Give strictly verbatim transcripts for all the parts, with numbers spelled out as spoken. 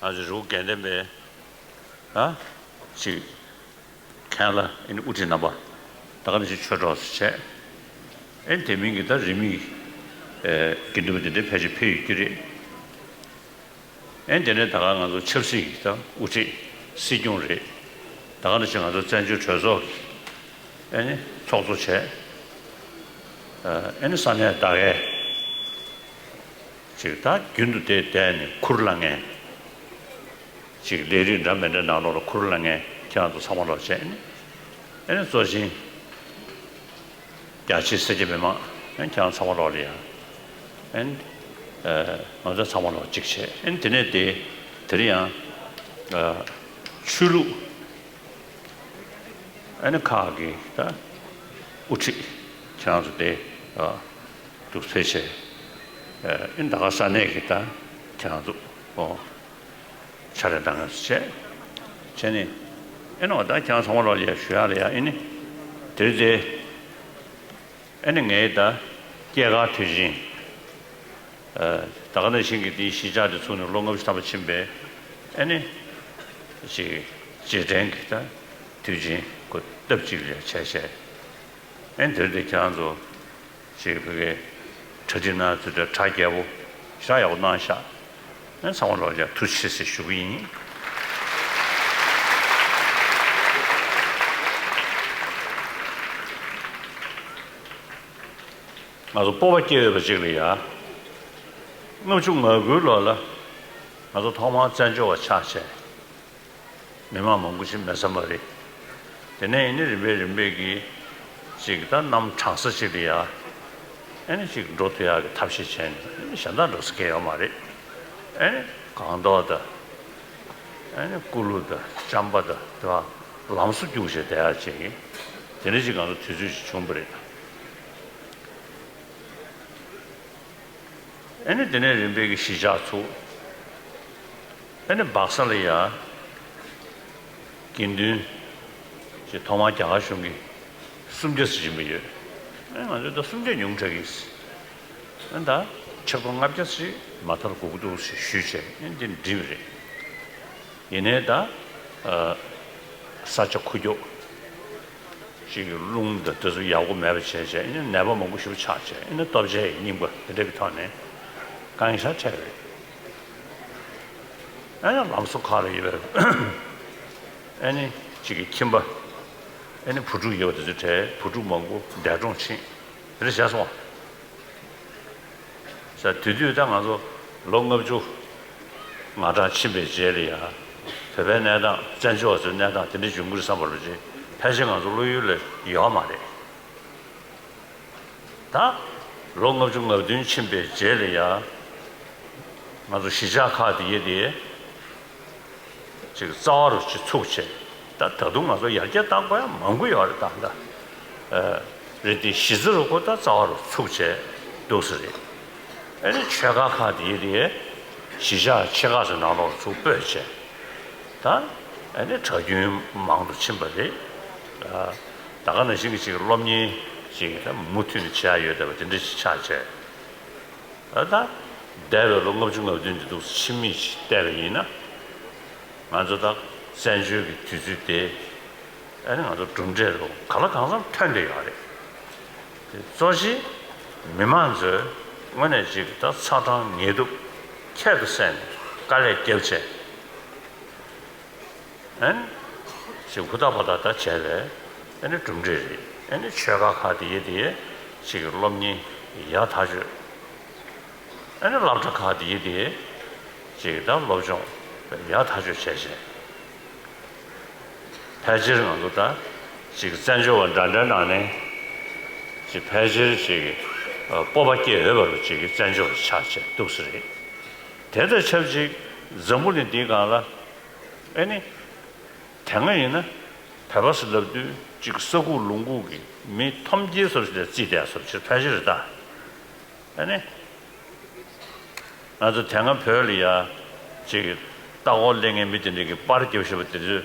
ང་ཚོ་རི་བོ་དགེ་ལྡན་པའི་ཨ་ཅིག་མཁན་བླ་ཨེ་ནི་དབུ་ཁྲིད་རྣམ་པ་ད་ག་ནང་བཞིན་ཆོས་གྲོགས་སུ་བྱས། ཨེ་ནི་དེ་མིན་གྱི་ད་རིས་མེད་ཀྱི་ཨེ་དགེ་འདུན་པ་དེ་འདྲའི་ཕལ་ཆེར་ཕེབས་ཡོད་ཀྱི་རེད། ཨེ་ནི་དེ་ནས་ད་ག་ང་ཚོ་ཆབ་སྲིད་ཀྱི་ད་དབུ་ཁྲིད་སྲིད་སྐྱོང་རེད། ད་ག་ནང་བཞིན་ང་ཚོ་བཙན་བྱོལ་གྲོས་ཚོགས་ཀྱི་ཨེ་ནི་ཚོགས་གཙོ་བྱས། ཨེ་ནི་ས་གནས་ད་གའི་ཅིག་ད་རྒྱུན་དུ་དེ་བསྡད་ནས་ཁུར་བླངས་མཁན། ཅིག་ལས་རིགས་འདྲ་མི་འདྲ་ནང་ལོགས་ལ་ཁུར་བླངས་མཁན་ཁྱེད་རང་ཚོ་ཚང་མ་ལོག་བྱས་ནས་ཨེ་ནི་གཙོ་ཆེན་རྒྱ་ཆེའི་སེར་སྐྱ་མི་མང་ཨེ་ཁྱེད་རང་ཚང་མ་ལོག་ལ་ཡ་ཨེ་ནི་ང་ཚོ་ཚང་མ་ལོག་གཅིག་བྱས། ཨེ་ནི་དེ་ནས་དེ་དེ་རིང་ཡང་ཆོས་ལུགས་ཨེ་ནི་ཁག་གི་ད་དབུ་ཁྲིད་ཁྱེད་རང་ཚོ་དེ་འདུག་ཕེབས་བྱས། ཨེ་ནི་ད་ག་ས་གནས་ཀྱི་ད་ཁྱེད་རང་ཚོ་ཨོ། ཕྱག་ལས་གནང་མཁན་བྱས། བྱས་ནས་ཨེ་ནོ་ད་ཁྱེད་རང་ཚང་མ་ལོག་ལ་ཞུ་ཡག་ལ་ཡ་ཨེ་ནི་དེ་རེད་དེ། ཨེ་ནི་ངའི་ད་སྐྱེས་སྐར་དུས་ཆེན་ད་ག་ནང་བཞིན་གྱི་དེའི་གཞིས་ཆགས་དེ་ཚུགས་ནས་ལོ་ལྔ་བཅུ་ཐམ་པ་ཕྱིན་པའི་ཨེ་ནི་ཅིག་རྗེས་དྲན་གྱི་ད་དུས་ཆེན་གོ་སྟབས་གཅིག་ལ་བྱས་བྱས། ཨེ་ནི་དེ་རེད་དེ་ཁྱེད་རང་ཚོ། ཅེས་བོད་སྐད་གྲ་སྒྲིག་གནང་ཚུལ་དེ་གྲ་རྒྱས་པོ་ཞེ་དྲག་ཡག་པོ་གནང་ཤག་ཨེ་ཚང་མ་ལོག་ཀྱང་ཐུགས་རྗེ་ཆེ་ཞུ་གི་ཡིན། ང་ཚོ་སྤོབས་པ་སྐྱེ་འོས་པ་ཅིག་ལ་ཡ། ལྔ་བཅུ་ང་དགུའི་ལོ་ལ་ང་ཚོ་ཐོག་མར་བཙན་བྱོལ་བ་ཆགས་བྱས། མི་མང་མང་པོ་ཞིག་མེད་ས་མ་རེད། དེ་ནས་ཡིན་ནའི་རིམ་པས་རིམ་པས་ཀྱིས་ཅིག་ད་གནམ་གྲང་ས་ཅིག་ལ་ཡ། ཨེ་ནི་ཅིག་འགྲོ་ཐུབ་ཡག་གི་ཐབས་ཤེས་བྱས་ནས་ཨེ་ནི་གཞན་དག་འགྲོ་ས་གང་ཡོད་མ་རེད། ཨེ་ནི་སྒང་ཏོག་དང་། ཨེ་ནི་ཀུ་ལུ་དང་ཅམ་པ་དང་དེ་བ་ལམ་བཟོ་རྒྱུགས་བྱས་བསྡད་ཡག་ཅིག་དེ་འདྲ་ཅིག་ང་ཚོ་དུས་ཚོད་ཅིག་བྱུང་བ་རེད། ཨེ་ནི་དེ་ནས་རིམ་པས་ཀྱི་གཞིས་ཆགས་ཚུགས། ཨེ་ནི་སྦག་ས་ལ་ཡ། དགེ་འདུན་ཅིག་ཐོག་མར་རྒྱ་གར་གཞུང་གིས་སུམ་བརྒྱ་ཙམ་སྦྱིན་པ་ཡོད། ཨེ་ང་ཚོས་ད་སུམ་བརྒྱ་ཉུང་དྲགས་ཀྱིས། ཨེ་ད་ཆིག་སྟོང་ལྔ་བརྒྱ་ཙམ་མ་མཐར་དགོས་ཀྱི་འདུག་ཞེས་ཞུས་བྱས་ཨེ་འདི་འགྲིམས་རེད། ཡིན་ནའི་ད་ས་ཆ་ཁུག་ཀྱོག་ཅིག་རླུང་དང་དེ་ཚོ་ཡག་པོ་མེད་པ་བྱས་བྱས་ཨེ་ནད་པ་མང་པོ་ཞེ་པོ་ཆགས་བྱས་ཨེ་ནི་སྟོབས་ཆེ་རྙིང་པ་དེ་འདྲ་གི་ཐོག་ནས་གང་ཡིན་ཤ་ཁྲལ་རེད། ཨེ་ནི་ལམ་བཟོ་ཁག་ལ་ཡོད་པའི་ཨེ་ནི་ཅིག་གི་ཁྱིམ་པ་ཨེ་ནི་བུ་ཕྲུག་ཡོད་པ་དེ་ཚོའི་གྲས་བུ་ཕྲུག་མང་པོ་འདས་གྲོངས་ཕྱིན་དེ་འདྲ་བྱས་སོང་བ། ས་དེ་དུས་ད་ང་ཚོ་ལོ་ལྔ་བཅུ་ང་གྲངས་ཕྱིན་པའི་རྗེས་ལ་ཡ། བོད་པའི་གནས་སྟངས་བཙན་བྱོལ་བ་ཚོའི་གནས་སྟངས་དེ་འདྲ་བྱུང་གི་རེད་བསམ་པ་ལ་ཅིག་ཕལ་ཆེར་ང་ཚོ་བློ་ཡུལ་ལ་ཡོད་མ་རེད། ད་ལོ་ལྔ་བཅུ་ང་བདུན་ཕྱིན་པའི་རྗེས་ལ་ཡ། ང་ཚོ་གཞིས་ཆགས་ཁག་དེ་ཡི་དེ། ཅིག་རྩ་བ་རུ་ཅིག་ཚུགས་བྱས། ད་ད་དུང་ང་ཚོ་ཡར་རྒྱས་གཏང་དགོས་ཡ་མང་པོ་ཡོད་རེད་ད་ད། ཨ། རེད་དེ་གཞི་རྩ་རུ་ཁོ་ད་རྩ་བ་རུ་ཚུགས་བྱས་འདུག་ས་རེད། ཨ་ནི་ཆོལ་ཁ་ཁག་དེ་ཡི་དེ་གཞིས་ཆགས་ཆེ་ཁག་ཚོའི་ནང་ལོགས་ཚུར་སྤོས་བྱས། ད་ཨ་ནི་གྲྭ་རྒྱུན་མང་དུ་ཕྱིན་པ་རེད། ཨ། ད་ག་ནང་བཞིན་གྱི་ཅིག་སློབ་གཉེར་ཅིག་ད་མུ་མཐུད་ནས་བྱེད་ཡ་ཡོད་བསྡད་པ་དེ་འདྲ་ཞིག་ཆགས་བྱས། ད་ལྟ་འདས་པའི་ལོ་ལྔ་བཅུ་ང་བདུན་གྱི་འདུག་ཕྱི་མིག་ཅིག་བལྟས་པ་ཡིན་ན། ང་ཚོ་ད་བཙན་བྱོལ་གྱི་དུས་ཚོད་དེ་ཨ་ནི་ང་ཚོ་གྲུབ་འབྲས་རུ་ག་ལ་གང་འཚམ་ཐོན་བསྡད་ཡོད་རེད། དེ་གཙོ་ཆེ་མི་མང་ཚོས་དངོས་གནས་ཅིག་ད་ཚ་གྲང་ངལ་དུབ་ཁྱད་དུ་བསད་ནས་དཀའ་ལས་བརྒྱབ་བྱས། ཨན། ཞེས་ཧུར་ཐག་པ་ཐག་ད་བྱས་པས་ཨ་ནི་གྲུབ་འབྲས་རེད། ཨ་ནི་ཆོལ་ཁ་ཁག་དེ་ཡི་དེ་ཅིག་གི་སློབ་གཉེར་ཡག་ཐག་ཆོད། ཨ་ནི་སློབ་གྲྭ་ཁག་དེ་ཡི་དེ་ཅིག་ད་སློབ་སྦྱོང་ཡག་ཐག་ཆོད་བྱས་བྱས། ཕལ་ཆེར་ང་ཚོ་ད་ཅིག་བཙན་བྱོལ་བ་འདྲ་འདྲའི་ནང་ནས་ཅིག་ཕལ་ཆེར་ཅིག་སྤོབས་པ་སྐྱེ་འོས་པ་རུ་ཅིག་གི་བཙན་བྱོལ་བ་ཆགས་བྱས་འདུག་ས་རེད། དེ་དང་ཆབས་ཅིག་འཛམ་བུ་གླིང་འདིའི་སྒང་ལ་ཨེ་ནི། དེ་སྔ་ཡིན་ན་བོད་པ་ཟེར་ལབ་དུས་གཅིག་ས་ཁུག་ལུང་ཁུག་གི་མི་ཐོམ་སྐྱེས་སོར་ཞིག་ལ་བརྩིས་བསྡད་སོར་ཕྱིར་ཕལ་ཆེར་རེད་ད། ཨ་ནི། ང་ཚོ་དེ་སྔ་བོད་ལ་ཡ་གཅིག་ལྟ་སྐོར་སླེབས་མཁན་མི་དེ་འདྲ་གི་པར་རྒྱབ་བཞག་པ་དེ་ཚོའི་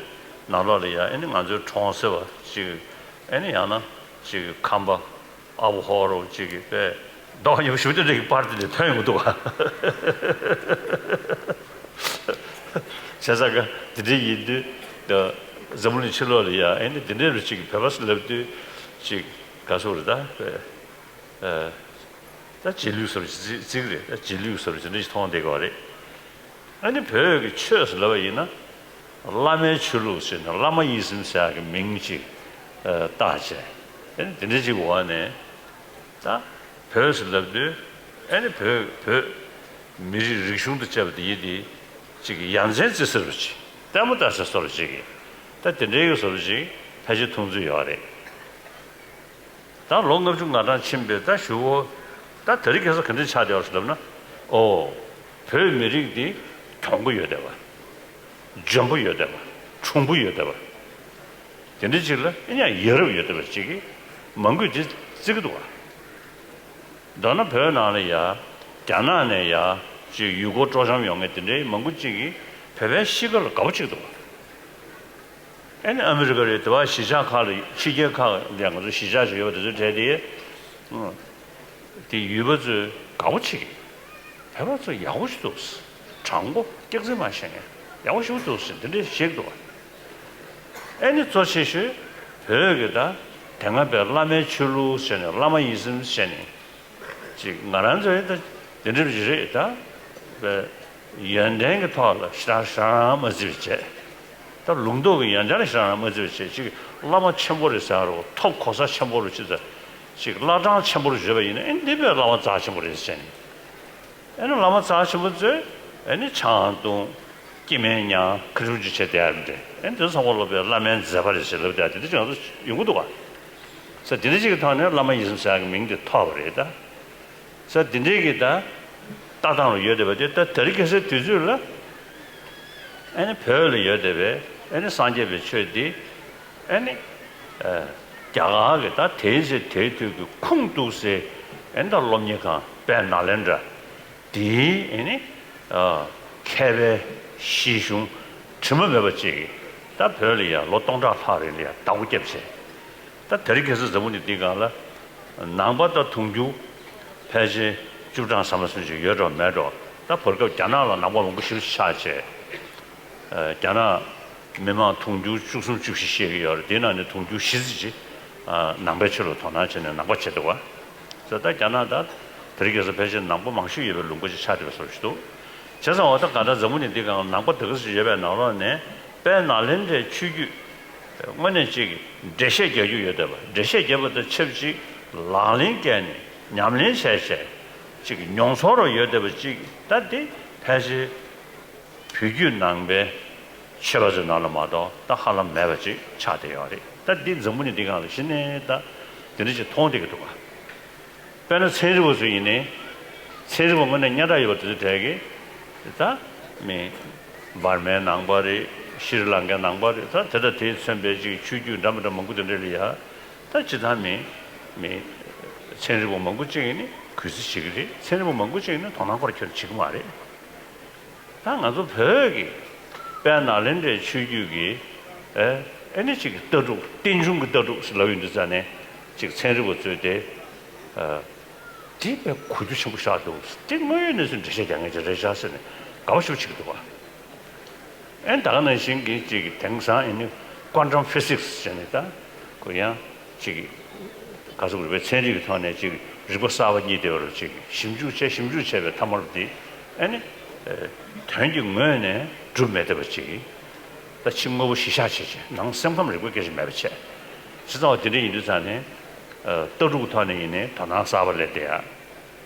ནང་ལོགས་ལ་ཡ་ཨ་ནི་ང་ཚོའི་གྲོང་གསེབ་པ་གཅིག་ཨ་ནི་ཡང་ན་གཅིག་ཁམས་པ། ཨ་བོ་ཧོ་རོ་གཅིག་གིས་པས་རྡོག་ཉོ་ཞུ་དེ་འདྲ་གི་པར་དེ་འདྲ་ཐོན་ཡོང་གི་འདུག་ག་བྱས་ཙང་ག་དེ་འདྲ་ཡིན་དུས་ད་འཛམ་བུ་གླིང་ཕྱི་ལོགས་ལ་ཡ་ཨེ་ནི་དེ་འདྲ་རུ་ཅིག་བོད་པ་ཟེར་ལབ་དུས་ཅིག་ག་ཚོད་རེད་ད། ཨ། ད་རྗེས་ལུས་ཟེར་བ་ཅིག་རྩིས་རེད། ད་རྗེས་ལུས་ཟེར་བ་ཅིག་འདི་ཞིག་མཐོང་བསྡད་ཀྱི་ཡོད་རེད། ཨ་ནི་བོད་ཀྱི་ཆོས་ཟེར་ལབ་པ་ཡིན་ན། བླ་མའི་ཆོས་ལུགས་ཟེར་ནས་བླ་མ་ཡིད་བཞིན་ཟེར་ཡག་གི་མིང་ཅིག་ཨ། བཏགས་བྱས། ཨ་ནི་དེ་འདྲ་ཅིག་འོག་ནས་ད་བོད་ཟེར་ལབ་དུས་ཨ་ནི་བོད་བོད་མི་རིགས་རིག་གཞུང་དང་བཅས་པ་དེ་ཡིན་དེ་ཅིག་ཡ་མཚན་རྩི་ཟེར་བ་ཅིག་ལྟད་མོ་ལྟ་ཟེར་བཟོ་འདྲ་ཅིག་གི་ད་དེ་འདྲའི་བཟོ་འདྲ་ཅིག་ཕལ་ཆེར་མཐོང་ཚུལ་ཡོད་རེད། ད་ལོ་ལྔ་བཅུ་ང་གྲངས་ཕྱིན་པའི་ད་གཞུག་གུ་ད་དེ་རིང་ཁ་སང་ག་འདྲ་ཆགས་བསྡད་པ་རེད་ཟེར་ལབ་ན། ཨོ། བོད་མི་རིགས་འདི་གྱོང་པོ་ཡོད་བསྡད་པ། འཇོན་པོ་ཡོད་བསྡད་པ། གྲུང་པོ་ཡོད་བསྡད་པ། དེ་འདྲ་ཅིག་ལ་ཨེ་ཡང་ཡ་རབས་ཡོད་བསྡད་པ་ཅིག་གིས་མང་པོས་དེ་བརྩི་གི་འདུག་ག་མདོར་ན་བོད་ནང་ལ་ཡ་རྒྱ་ནག་ནས་ཡ་ཅིག་ཡུལ་སྐོར་སྤྲོ་འཆམ་ཡོང་མཁན་དེ་འདྲའི་མང་པོ་ཅིག་གིས་བོད་པའི་གཤིས་ཀ་ལ་དགའ་པོ་བྱེད་ཀྱི་འདུག་ག་ཨ་ནི་ཨ་མི་རི་ཀ་རེད། དེ་བ་གཞིས་ཆགས་ཁག་ལ་ཕྱི་རྒྱལ་ཁག་ལ་ང་ཚོ་གཞིས་ཆགས་ཤིག་ཡོད་པ་དེ་ཚོའི་གྲས་དེ། ཨང་། དེ་ཡུལ་པ་ཚོས་དགའ་པོ་བྱེད་ཀྱི། བོད་པ་ཚོ་ཡག་པོ་ཞིག་འདུག་དྲང་པོ་སྐྱག་རྫུན་མ་བཤད་མཁན་ཡག་པོ་ཞིག་འདུག་ཟེར་འདི་འདྲས་བཤད་ཀྱི་འདུག་བ། ཨ་ནི་གཙོ་ཆེ་ཤོས་བོད་ཀྱི་ད་དེ་སྔ་བའི་བླ་མའི་ཆོས་ལུགས་བྱས་ནས་བླ་མ་ཡིད་བཞིན་བྱས་ནས། ཅིག་ང་རང་ཚོའི་ད་དེ་འདྲ་ཞིག་རེད་ད། བས་ཡོན་ཏན་གྱི་ཐོག་ལ་ཞེ་དྲག་ཞེ་དྲག་མ་བརྩི་བ་བྱས། ད་ལུང་རྟོགས་ཀྱི་ཡོན་ཏན་ལ་ཞེ་དྲག་མ་བརྩི་བ་བྱས། ཅིག་བླ་མ་ཆེན་པོ་རེད་ཟེར་རོ། ཐོབ་གོ་ས་ཆེན་པོ་རུ་ཅི་ད། ཅིག་བླ་བྲང་ཆེན་པོ་རུ་བརྗོད་པ་ཡིན་ན་ཨེ་འདི་བས་བླ་མ་རྩ་ཆེན་པོ་རེད་ཟེར་ནས། ཨེ་ནི་བླ་མ་རྩ་ཆེན་པོ་ཚོས་ཨེ་ནི་ཆང་འཐུང་། སྐྱེ་དམན་ཉར། ཁ་ཆུང་ཅིག་བྱས་བསྡད་ཡ་རེད། ཨེ་འདི་ཚང་མ་སློབ་པའི་བླ་མའི་མཛད་པ་རེད་ཟེར་ལབ་བསྡད་ཡ་དེ་འདྲ་ཅིག་ང་ཚོ་ཡོང་གི་འདུག་ག་ས་དེ་འདྲ་ཅིག་གི་ཐོག་ནས་བླ་མ་ཡིད་བཞིན་ཟེར་ཡ་གི་མིང་དེ་ཐོགས་པ་རེད་ད། ས་དེ་འདྲའི་གི་ད་ལྟ་སྟངས་ལ་ཡོད་བསྡད་པ་དེ་ད་དེ་རིང་ཁ་སང་དུས་ཚོད་ལ་ཨ་ནི་བོད་ལ་ཡོད་བསྡད་པའི་ཨ་ནི་སངས་རྒྱས་པའི་ཆོས་འདི་ཨ་ནི་ཨ་རྒྱ་གར་གི་ད་དེའི་ཚེ་དེའི་དུས་ཀྱི་ཁུངས་གཏུགས་སའི་ཨ་ནི་ད་སློབ་གཉེར་ཁང་དཔལ་ནཱ་ལེནྡྲ་དེའི་ཨ་ནི་ཨ་མཁས་པའི་གཞི་གཞུང་དྲི་མ་མེད་པ་ཅིག་ད་བོད་ལ་ཡ་ལོ་སྟོང་ཕྲག་ལྷག་རིང་ལ་ཡ་བདག་པོ་བརྒྱབ་བྱས། ད་དེ་རིང་ཁ་སང་འཛམ་བུ་གླིང་འདིའི་སྒང་ལ་ནང་པ་ད་དུང་ཕྱུར་ཕལ་ཆེར་བཅུ་གྲངས་ཟ་མ་ཟིན་ཅིག་ཡོད་འགྲོ་མེད་འགྲོ། ད་བར་སྐབས་རྒྱ་ནག་ལ་ནང་པ་མང་པོ་ཞེ་པོ་ཅིག་ཆགས་བྱས། ཨ་རྒྱ་ནག་མི་མང་དུང་ཕྱུར་བཅུ་གསུམ་བཅུ་བཞི་བཤད་ཀྱི་ཡོད་རེད། དེའི་ནང་ནས་དུང་ཕྱུར་བཞི་ཙམ་ཅིག་ཨ་ནང་པའི་ཆོས་ལ་དོ་སྣང་བྱས་ནས་ནང་པ་བྱས་འདུག་ག་ད་ལྟ་རྒྱ་ནག་ད་དེ་རིང་ཁ་སང་ཕལ་ཆེར་ནང་པ་མང་ཤོས་ཡོད་པའི་ལུང་པ་ཅིག་ཆགས་བསྡད་པའི་བཟོ་ཞིག་འདུག་བྱས་ཙང་འོ་ད་ག་ད་འཛམ་བུ་གླིང་འདི་སྒང་ནང་པ་དེ་ག་ཚོད་ཡོད་པའི་ནང་ལོགས་ནས་དཔལ་ནཱ་ལེནྡྲའི་ཆོས་བརྒྱུད་དངོས་གནས་ཅིག་འགྲེལ་བཤད་རྒྱག་རྒྱུ་ཡོད་བསྡད་པ། འགྲེལ་བཤད་རྒྱབ་པ་དང་ཆབས་ཅིག་ལག་ལེན་བཀལ་ནས་ཉམས་ལེན་བྱས་བྱས་ཅིག་མྱོང་ཚོར་རུ་ཡོད་བསྡད་པ་ཅིག་ད་འདི་ཕལ་ཆེར་བོད་བརྒྱུད་ནང་པའི་ཆོས་པ་ཚོའི་ནང་ལ་མ་གཏོགས་ད་ཧ་ལམ་མེད་པ་ཅིག་ཆགས་བསྡད་ཡོད་རེད། ད་འདི་འཛམ་བུ་གླིང་འདི་སྒང་ལ་གཞི་ནས་ད་འདི་འདྲ་ཅིག་མཐོང་བསྡད་ཀྱི་འདུག་ག་དཔེར་ན་ཚན་རིག་པ་ཚོ་ཡིན་ནའི། ཚན་རིག་པ་དངོས་གནས་སྙན་གྲགས་ཡོད་པ་དེ་ཚོ་གྲས་ཀྱིས་ད་མི་འབར་མའི་ནང་པ་རེད། ཤྲི་ལང་ཀའི་ནང་པ་རེད། ད་དེ་དང་དེས་མཚོན་པའི་ཅིག་ཆོས་བརྒྱུད་འདྲ་མི་འདྲ་མང་པོ་དེ་འདྲ་ལ་ཡ་ད་སྤྱིར་བཏང་མི་མི་ཚན་རིག་པ་མང་པོ་ཅིག་ཡིན་ནའི་གུས་བརྩི་བྱེད་ཀྱི་རེད། ཚན་རིག་པ་མང་པོ་ཅིག་ཡིན་ནའི་དོ་སྣང་ཁོ་རང་ཁྱོན་ནས་བྱེད་ཀྱི་མ་རེད། ད་ང་ཚོ་བོད་ཀྱི་དཔལ་ནཱ་ལེནྡྲའི་ཆོས་བརྒྱུད་ཀྱི་ཨེ་ཨེ་ནི་ཅིག་ལྟ་གྲུབ་རྟེན་འབྱུང་གི་ལྟ་གྲུབ་ཟེར་ལབ་ཡོང་དུས་ཙ་ནས་ཅིག་ཚན་རིག་པ་ཚོས་དེ་ཨ་དེ་དཔེ་གོ་རྒྱུ་ཆེན་པོ་ཆགས་འདུག་དེ་དངོས་ཡོད་གནས་ཚུལ་འགྲེལ་བཤད་རྒྱག་མཁན་ཅིག་རེད་ཤག་ཟེར་ནས་དགའ་པོ་ཞེ་པོ་བྱེད་ཀྱི་འདུག་བ། ཨེ་ད་ག་ནང་བཞིན་གྱི་ཅིག་དེང་སང་ཨེ་ནི་ཀོན་ཊམ་ཕི་སིག་སི་ཟེར་ནས་ད་ཁོ་ཡང་ཅིག་ག་ཟེར་དགོས་རེད་པས། ཚན་རིག་གི་ཐོག་ནས་ཅིག་རིག་པ་གསར་པ་རྙེད་བསྡད་པ་རུ་ཅིག་ཞིབ་འཇུག་བྱས་ཞིབ་འཇུག་བྱས་པའི་མཐའ་མར་འདི་ཨེ་ནི་དོན་གྱི་ངོས་ནས་གྲུབ་མེད་བསྡད་པ་ཅིག་ད་ཕྱི་དངོས་པོ་གཞི་བཞག་བྱས་བྱས་ནང་སེམས་ཁམས་རིག་པ་སྐད་ཆ་མེད་པ་བྱས། བྱས་ཙང་བ་དེ་འདྲ་ཡིན་དུས་ཙང་ནས་ལྟ་གྲུབ་ཐོག་ནས་ཡིན་ནའི་དོ་སྣང་གསར་པ་སླེབས་བསྡད་ཡ།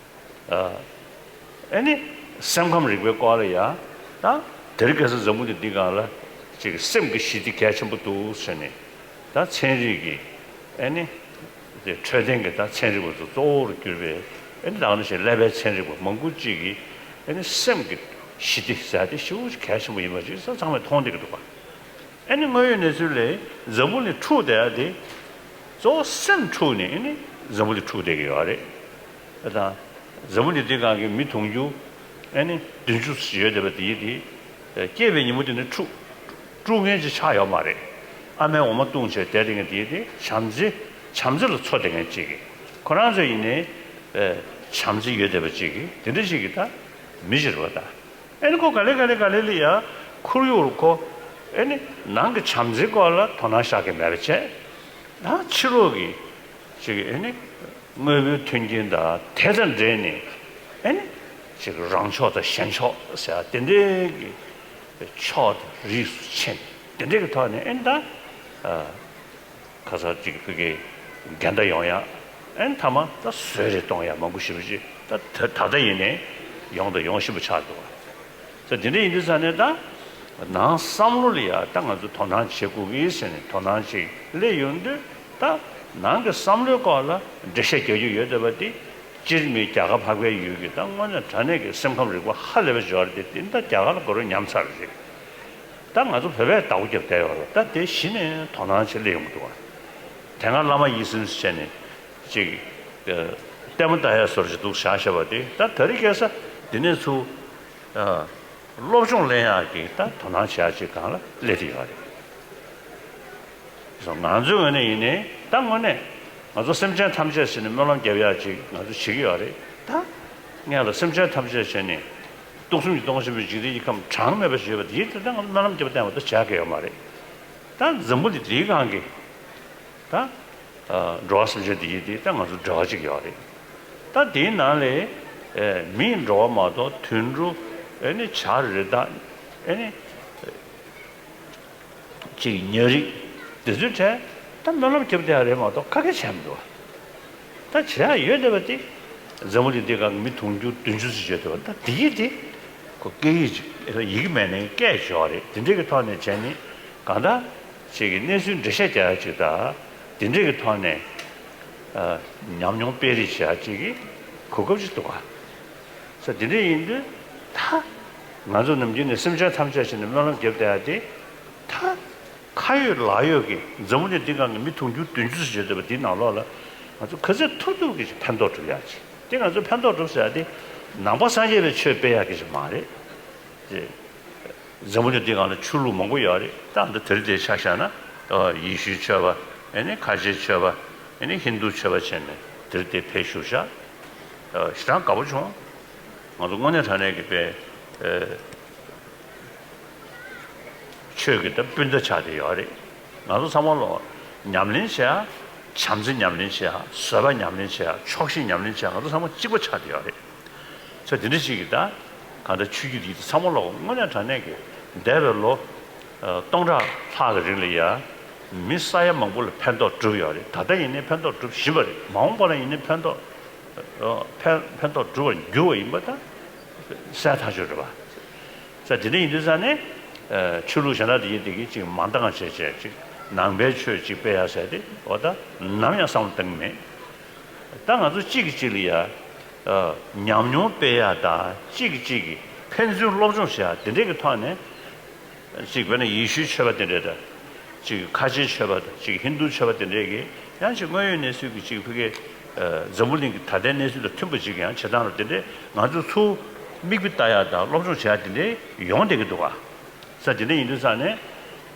ཨ་ནི་སེམས་ཁམས་རིག་པའི་སྐོར་ལ་ཡ་ད་དེ་རིང་ཁ་སང་འཛམ་བུ་གླིང་འདི་སྒང་ལ་ཅིག་སེམས་ཀྱི་ཞི་བདེ་གལ་ཆེན་པོ་འདུག་ཟེར་ནས་ད་ཚན་རིག་གི་ཨ་ནི་དེ་འཕྲོད་བསྟེན་གྱི་ད་ཚན་རིག་པ་ཚོ་གཙོ་བོར་གྱུར་པའི་ཨ་ནི་ད་ག་ནང་བཞིན་ཀླད་པའི་ཚན་རིག་པ་མང་པོ་ཅིག་གིས་ཨ་ནི་སེམས་ཀྱི་ཞི་བདེ་ཟེར་དེ་ཞེ་པོ་ཅིག་གལ་ཆེན་པོ་ཡིན་པ་ཅིག་ཚང་མས་མཐོང་བསྡད་ཀྱི་འདུག་ག་ཨ་ནི་དངོས་ཡོད་གནས་ཚུལ་ལས་འཛམ་བུ་གླིང་འཁྲུག་བསྡད་ཡ་དེ་གཙོ་བོ་སེམས་འཁྲུག་ནས་ཨ་ནི་འཛམ་བུ་གླིང་འཁྲུག་བསྡད་ཀྱི་ཡོད་རེད། ཨ་དང་འཛམ་བུ་གླིང་འདི་སྒང་གི་མི་དུང་ཕྱུར་ཨ་ནི་བདུན་ཅུ་ཡོད་བསྡད་པ་དེ་དེ་སྐྱེས་པའི་ཉིན་མོ་དེ་ནས་འཁྲུག་དཀྲུག་མཁན་ཅིག་ཆགས་ཡོད་མ་རེད། ཨ་མའི་འོ་མ་བཏུང་བྱས་བསྡད་བསྡད་མཁན་དེ་དེ་བྱམས་བརྩེ་བྱམས་བརྩེ་ལ་འཚོ་བསྡད་མཁན་ཅིག་གིས་ཁོ་རང་ཚོ་ཡིན་ནའི་བྱམས་བརྩེ་ཡོད་བསྡད་པ་ཅིག་གིས་དེ་འདྲ་ཅིག་གིས་ད་མི་ཅིག་རེད་པ་ད། ཨེ་ནི་ཁོ་ག་ལེ་ག་ལེ་ག་ལེ་ལ་ཡ་ ཁོར་ཡུག་ཁོ་ཨེ་ནི་ནང་གི་བྱམས་བརྩེའི་སྐོར་ལ་དོ་སྣང་བཞག་གི་མེད་པ་བྱས། ད་ཕྱི་ལོགས་ཀྱི་ཅིག་ཨེ་ནི་དངོས་པོའི་མཐུན་རྐྱེན་དང་དེ་དང་འབྲེལ་ནས་ཨེ་ནི་ཅིག་རང་ཕྱོགས་དང་གཞན་ཕྱོགས་ཟེར་ཡ་དེ་འདྲའི་གི་ཕྱོགས་དང་རིས་སུ་ཕྱེ་ནས་དེ་འདྲའི་གི་ཐོག་ནས་ཨེ་ནི་ད། ཁ་སང་ཅིག་ཕ་གིའི་འགལ་ཟླ་ཡོང་ཡ། ཨན་མཐའ་མ་ད་བཟོད་རེས་གཏོང་ཡ་མང་པོ་ཞེ་པོ་ཅིག་ད་ད་ད་ལྟ་ཡིན་ནའི་ཡོང་དང་ཡོང་བཞིན་པ་ཆགས་འདུག་བ། ད་དེ་འདྲ་ཡིན་དུས་ཙང་ནས་ད་ནང་བསམ་བློ་ལ་ཡ་ད་ང་ཚོ་དོ་སྣང་བྱེད་དགོས་ཀྱི་ཟེར་ནས་དོ་སྣང་ཅིག་སླེབས་ཡོང་དུས། ད་ནང་གི་བསམ་བློའི་སྐོར་ལ་འགྲེལ་བཤད་རྒྱག་རྒྱུ་ཡོད་བསྡད་པ་དེ་སྤྱིར་མི་རྒྱ་གར་འཕགས་པའི་ཡུལ་གྱི་ད་དངོས་གནས་དྲང་གནས་ཀྱི་སེམས་ཁམས་རིག་པ་ཧ་ལས་པ་འབྱོར་ཏེ་དེ་ད་རྒྱ་གར་ལ་གོ་རོ་ཉམས་ཚར་རེད། ད་ང་ཚོ་བོད་པས་བདག་པོ་རྒྱབ་བསྡད་ཡོད་རེད། ད་དེ་གཞི་ནས་དོ་སྣང་བྱེད་ལས་ཡོང་གི་འདུག་བ། དེ་སྔ་བླ་མ་ཡིད་བཞིན་བྱས་ནས་ཅིག་ལྟད་མོ་ལྟ་ཡ་སོར་ཅིག་འདུག་བཞག་བཞག་པ་དེ་ད་ད་རེས་ཁ་སང་འདི་ནས་ཚུར་སློབ་སྦྱོང་ལེན་ཡག་གི་ད་དོ་སྣང་བྱེད་ཡག་ཅིག་སྒང་ལ་སླེབས་བསྡད་ཡོད་རེད། སོ་ང་ཚོའི་ངོས་ནས་ཡིན་ནའི་ད་དངོས་གནས་ང་ཚོ་སེམས་ཅན་ཐམས་ཅད་ཟེར་ནས་སྨོན་ལམ་རྒྱབ་ཡག་ཅིག་ང་ཚོ་བྱེད་ཀྱི་ཡོད་རེད། ད་ངས་ལ་སེམས་ཅན་ཐམས་ཅད་བྱས་ནས་སྟོང་གསུམ་གྱི་སྟོང་གསུམ་པའི་འཇིག་རྟེན་གྱི་ཁམས་གྲངས་མེད་པ་ཞིག་ཡོད་པ་དེའི་ཐད་ད་ང་ཚོ་སྨོན་ལམ་རྒྱབ་བསྟན་པ་ད་བྱ་དགོས་ཡོད་མ་རེད། ད་འཛམ་བུ་གླིང་འདིའི་སྒང་གི་ད་འགྲོ་བ་སེམས་ཅན་འདི་ཡིན་དེ་ད་ང་ཚོ་འབྲེལ་བ་གཅིག་ཡོད་རེད། ད་དེའི་ནང་ལས་མིའི་འགྲོ་བ་མ་གཏོགས་དུད་འགྲོ་ཨེ་ནི་བྱ་རི་དྭགས་ཨེ་ནི་ཅིག་ཉ་རིགས་དེ་ཚོའི་གྲས་ད་སྨོན་ལམ་རྒྱབ་བསྡད་ཡ་རེད་མ་གཏོགས་ཁ་སྐད་བྱས་མི་འདུག་བ། ད་བྱེད་ཡ་ཡོད་བསྡད་པ་དེ་འཛམ་བུ་གླིང་འདི་སྒང་གི་མི་དུང་ཕྱུར་བདུན་ཅུ་ཙམ་ཡོད་བསྡད་པ། ད་དེ་ཡིན་དེ་ཁོ་སྐད་ཡིག་ཅིག་ཡི་གེ་མེད་ནའི་སྐད་ཅིག་ཡོད་རེད། དེ་འདྲའི་གི་ཐོག་ནས་བྱས་ནས་གང་ལྟར་ཅིག་གི་གནས་ཚུལ་འགྲེལ་བཤད་རྒྱག་ཡ་ཅིག་དང་དེ་འདྲའི་གི་ཐོག་ནས་ཨ་ཉམས་མྱོང་སྤེལ་རེས་བྱེད་ཡ་ཅིག་གི་གོ་སྐབས་ཅིག་འདུག་ག། ས་དེ་འདྲ་ཡིན་དུས་ད་ང་ཚོ་ནམ་རྒྱུན་ནས་སེམས་ཅན་ཐམས་ཅད་ཞིག་ནས་སྨོན་ལམ་རྒྱབ་བསྡད་ཡ་དེ་ད་ཁ་ཡོད་ལག་ཡོད་ཀྱི་འཛམ་བུ་གླིང་འདི་སྒང་གི་མི་དུང་ཕྱུར་བདུན་ཅུ་ཙམ་ཡོད་བསྡད་པ་དེའི་ནང་ལོགས་ལ་ང་ཚོ་ག་ཚོད་ཐུབ་ཐུབ་ཀྱིས་ཕན་ཐོགས་སྒྲུབ་ཡ་ཅིག་དེ་ང་ཚོ་ཕན་ཐོགས་སྒྲུབ་ཟེར་ཡ་དེ་ནང་པ་སངས་རྒྱས་པའི་ཆོས་སྤེལ་ཡ་གི་ཅིག་མ་རེད། ཅེས། འཛམ་བུ་གླིང་འདི་སྒང་ལ་ཆོས་ལུགས་མང་པོ་ཡོད་རེད། ད་འདི་དེ་རིང་དེ་ཆ་བཞག་ན་ཨ་ཡེ་ཤུའི་ཆོས་པ། ཨེ་ནི་ཁ་ཆེའི་ཆོས་པ། ཨེ་ནི་ཧིན་རྡུའི་ཆོས་པ་བྱས་ནས་དེ་རིང་དེ་ཕེབས་བཞུགས་ཤག་ཨ་ཞེ་དྲག་དགའ་པོ་བྱུང་། ང་ཚོ་དངོས་གནས་དྲང་གནས་ཀྱི་དཔེ་ཨེ་ཆོས་ཀྱི་ད་སྤུན་ཟླ་ཆགས་བསྡད་ཡོད་རེད། ང་ཚོ་ཚང་མ་ལོ་ཉམས་ལེན་བྱེད་ཡ། བྱམས་བརྩེ་ཉམས་ལེན་བྱེད་ཡ། བཟོད་པ་ཉམས་ལེན་བྱེད་ཡ། ཆོག་ཤེས་ཉམས་ལེན་བྱེད་ཡ། ང་ཚོ་ཚང་མ་གཅིག་པ་ཆགས་བསྡད་ཡོད་རེད། ཚེ་འདི་འདྲ་ཞིག་གི་ད་གང་ལྟར་ཆོས་བརྒྱུད་འདི་ཚང་མ་ལོག་དངོས་གནས་དྲང་གནས་ཀྱི་འདས་པའི་ལོ་ཨ་སྟོང་ཕྲག་ལྷག་གི་རིང་ལ་ཡ་མི་ས་ཡ་མང་པོ་ལ་ཕན་ཐོགས་བསྒྲུབས་ཡོད་རེད། ད་ལྟ་ཡིན་ནའི་ཕན་ཐོགས་སྒྲུབ་བཞིན་པ་རེད། མ་འོངས་པ་ལ་ཡིན་ནའི་ཕན་ཐོགས་ཨ་ཕན་ཕན་ཐོགས་སྒྲུབ་པར་འགྱུར་བ་ཡིན་པ་ད་གསལ་ཐག་ཆོད་རེད་པ། ས་དེ་འདྲ་ཡིན་དུས་ཙང་ནས་ཨ་ཆོས་ལུགས་གཞན་དག་དེ་ཡིན་དེ་གི་ཅིག་མ་འདང་བྱས་བྱས་ཅིག་ནང་པའི་ཆོས་ཅིག་སྤེལ་ཡ་ཟེར་དེ་འོ་ད་ནམ་ཡང་བསམ་བློ་བཏང་གི་མེད། ད་ང་ཚོ་གཅིག་གིས་གཅིག་ལ་ཡ་ཨ་ཉམས་མྱོང་སྤེལ་ཡ་དང་གཅིག་གིས་གཅིག་གི་ཕན་ཚུན་སློབ་སྦྱོང་བྱེད་ཡ་དེ་འདྲའི་གི་ཐོག་ནས་ཅིག་དཔེར་ན་ཡེ་ཤུའི་ཆོས་པ་དེ་འདྲས་དང་ཅིག་ཁ་ཆེའི་ཆོས་པ་དང་ཅིག་ཧིན་རྡུའི་ཆོས་པ་དེ་འདྲས་ཀྱི་ཡང་ཅིག་དངོས་ཡོད་གནས་ཚུལ་གྱི་ཅིག་ཕ་གི་ཨ་འཛམ་བུ་གླིང་གི་ད་ལྟའི་གནས་ཚུལ་དང་མཐུན་པ་ཅིག་ཡང་བྱེད་སྟངས་ལ་དེ་འདྲས་ང་ཚོ་ཚུར་མིག་དཔེ་ལྟ་ཡ་དང་སློབ་སྦྱོང་བྱེད་ཡ་དེ་འདྲས་ཡོང་བསྡད་ཀྱི་འདུག་ག། ས་དེ་འདྲ་ཡིན་དུས་ཙང་ནས་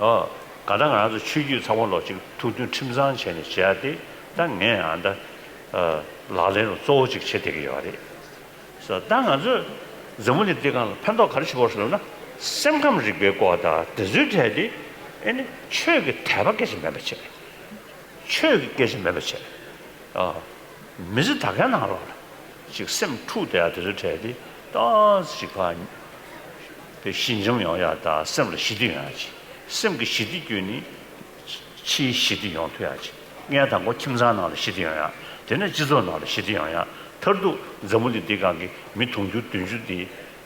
ཨ་ག་ད་ང་རང་ཚོ་ཆོས་བརྒྱུད་ཚང་མ་ལོག་ཅིག་ཐུགས་མཐུན་ཁྲིམས་གཙང་བྱས་ནས་བྱེད་ཡ་དེ་ད་ངས་ཨ་ད་ཨ་ལག་ལེན་ལ་གཙོ་བོ་ཅིག་བྱེད་བསྡད་ཀྱི་ཡོད་རེད། ས་ད་ང་ཚོས་འཛམ་བུ་གླིང་འདི་སྒང་ལ་ཕན་ཐོགས་ག་རེ་བྱེད་དགོས་ཟེར་ན་སེམས་ཁམས་རིག་པའི་སྐོར་དང་དེ་ཚོའི་གྲས་དེ་ཨེ་ནི་ཆོས་ཀྱི་དད་པ་སྐད་ཆ་མེད་པ་བྱེད། ཆོས་ཀྱི་སྐད་ཆ་མེད་པ་བྱས། ཨ། མི་ཚེ་ད་གའི་ནང་ལོགས་ལ་ཅིག་སེམས་འཁྲུག་བསྡད་ཡ་དེ་ཚོའི་གྲས་དེ་ཏོག་ཙམ་ཅིག་ཕར་ཞི་འཇམ་ཡོང་ཡ་དང་སེམས་ལ་ཞི་བདེ་ཡོང་ཡ་ཅིག་སེམས་ཀྱི་ཞི་བདེ་བརྒྱུད་ནས་ཕྱིའི་ཞི་བདེ་ཡོང་ཐུབ་ཡ་ཅིག་ངས་དང་པོ་ཁྱིམ་ཚང་ནང་ལ་ཞི་བདེ་ཡོང་ཡ། དེ་ནས་སྤྱི་ཚོགས་ནང་ལ་ཞི་བདེ་ཡོང་ཡ། མཐར་ཐུག་འཛམ་བུ་གླིང་འདི་སྒང་གི་མི་དུང་ཕྱུར་བདུན་ཅུ་འདི་